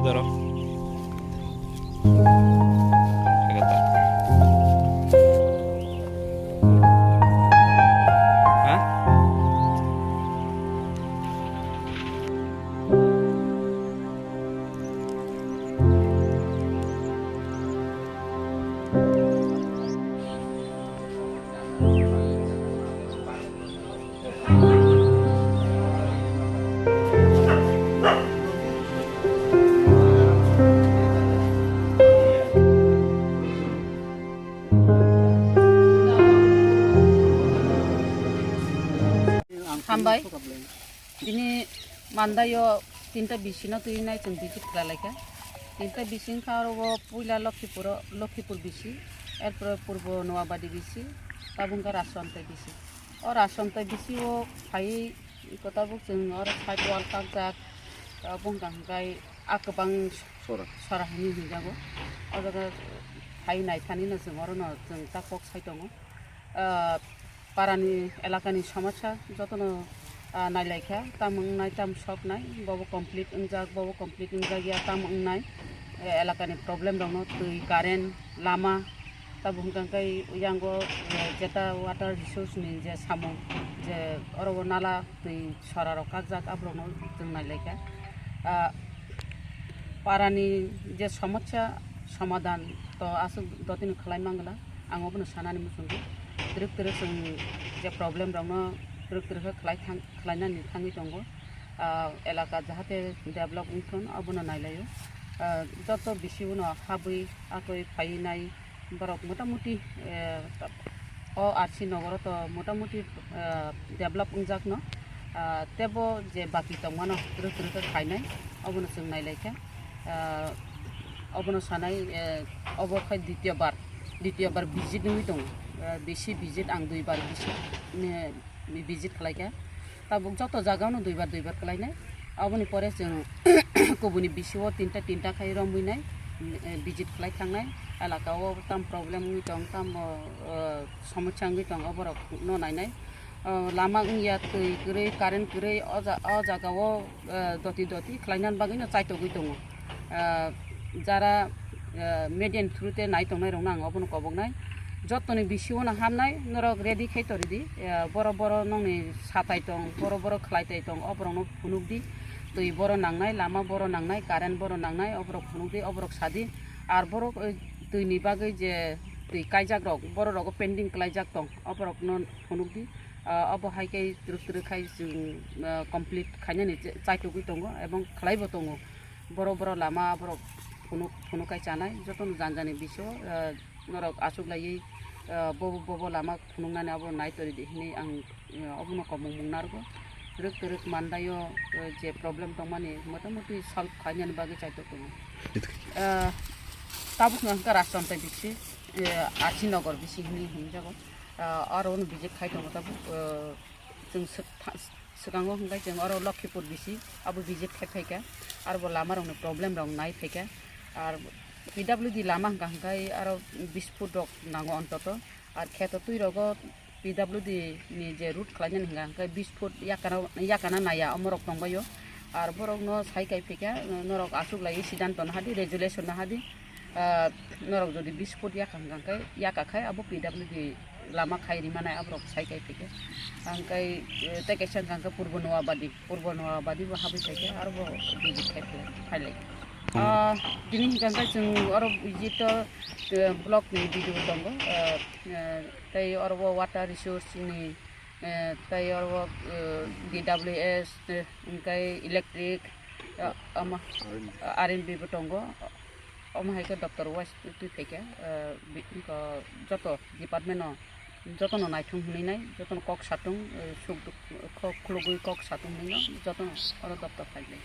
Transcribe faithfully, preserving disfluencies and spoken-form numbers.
Doro. Ha? Hambai. Tini Mandai o tinta bisi no twi nai chwng visit khlai lai kha. Tinta bisi wngkha oro o puila Lokhipur o, Lokhipur bisi, erpore Purbo Noabadi bisi, tabuk wngkha Rajsontai bisi. O Rajsontai bisi o phaiwi iko tabuk chwng oro side wall kakjak, tabuk wngkha hwnkhe a kwbang sora, sora hinwi hwnjago. O jaga phai naithani no chwng oro no chwng ta kok sai tongo. Ah, parani elakani somosya jotono, ah, nailaikha, tamo wngnai, tamo soknai, bobo complete wngjak, bobo complete wngjak ya, tamo wngnai, eh, elakani problem rokno twi, current, lama, tabuk hwnkha khe yango, eh, jeta water resource ni je samung, je oro o nala twi sora rok kakjak, aborokno chwng nailaikha. Ah, parani je somosya somadan to aswk dotino khlai mangla. Ang obono sanani muchungo, twrwk twrwk chwng je problem rokno twrwk twrwk khe khlai thang, khlainani thangwi tongo. Ah, elaka jahate develop wngthon, obono nailaio. Ah, joto bisi uno habwi akwui phaiwi nai borok motamuti, eh, o R C nogoro to motamuti, eh, develop wngjakno, ah, tebo je baki tongmano twrwk twrwk khe khlainai, obono chwng nailaikha. Ah, obono sanai, eh, obo khai dityo bar, dityo bar visit wngwi tongo. Eh, bisi visit ang dui bar bisi, eh, visit khlaikha. Tabuk joto jagao no dui bar dui bar khlainai. Aboni pore chwng kubuni bisi o tinta tinta khai romwi nai, eh, visit khlai thangnai. Elaka o tam problem wngwi tong, tam, eh, somosya wngwi tong, oborok no nainai. Oh, lama wngya, twi kwrwi, current kwrwi, o ja-, o jaga o, eh, doti doti khlainani bagwi no chaitogwi tongo. Eh, jara, eh, median through te nai tongnai rokno ang obono koboknai. Jotoni bisi o no hamnai, norok ready khai tori di. Eh, boro boro nongni satai tong, boro boro khlai tai tong, oborokno phunuk di. Twi boro nangnai, lama boro nangnai, current boro nangnai, oborok phunuk di, oborok sadi. Ar borok, eh, twini bagwi je twi kaijak rok, borok rogo pending khlaijak tong, oborokno phunuk di. Ah, obo hai khe twrwk twrwk khai chwng, ah, complete khainani cha-, chaitugwi tongo ebong khlaibo tongo. Boro boro lama borok phunuk, phunuk khai chanai, jotono jani jani biso, ah, norok achuk laiwi, ah, bobo bobo lama phunuknani abo nai tori di hinwi ang, ah, obono komung mung narwgo. Twrwk twrwk Mandai o, ah, je problem tongmani motamuti solve khainani bagwi chaitok tongo. Ah, tabuk no hwnkha Rajchantai bisi, ah, Arsinogar bisi hinwi hwnjago. Ah, aro no visit khai tongo tabuk, ah, chwng swk-, tha-, swkango hwnkhe chwng oro Lokhipur bisi abo visit khai phaikha, aro bo lama rokni problem rok nai phaikha. Ar P W D lama hwnkha hwnkhe aro bish foot rok nango ontoto, ar kheto twi rogo P W D ni je route khlainani hwnkha hwnkhe bish foot yakana, yakana naiya omorok tongbaio. Ar borokno sai kai phaikha, norok achuk lai sidanto nahadi, resolution nahadi. Ah, norok jodi bish foot yakha hwnkha khe, yakha khai abo P W D lama khai rimanai aborok sai kai phaikhe. Hwnkhe, eh, tei kaisa hwnkha khe Purbo Noabadi, Purbo Noabadi bo habwi phaikhe, aro bo visit khai phailai. Hmm. Ah, tini hwnkha khe chwng oro visit o, eh, block ni video tongo, eh, eh, tei oro bo water resource ni, eh, tei oro bo, eh, D W S, eh, hwnkhe electric, eh, ama, R N B bo tongo. Omo hai khe doctor wise twi phaikha, eh, bi-, wngkha joto department no jotono naithung hwnwi nai, jotono kok satung, eh, suk duk, kok khulugwi kok satung hwnwi no jotono oro doctor phai lai.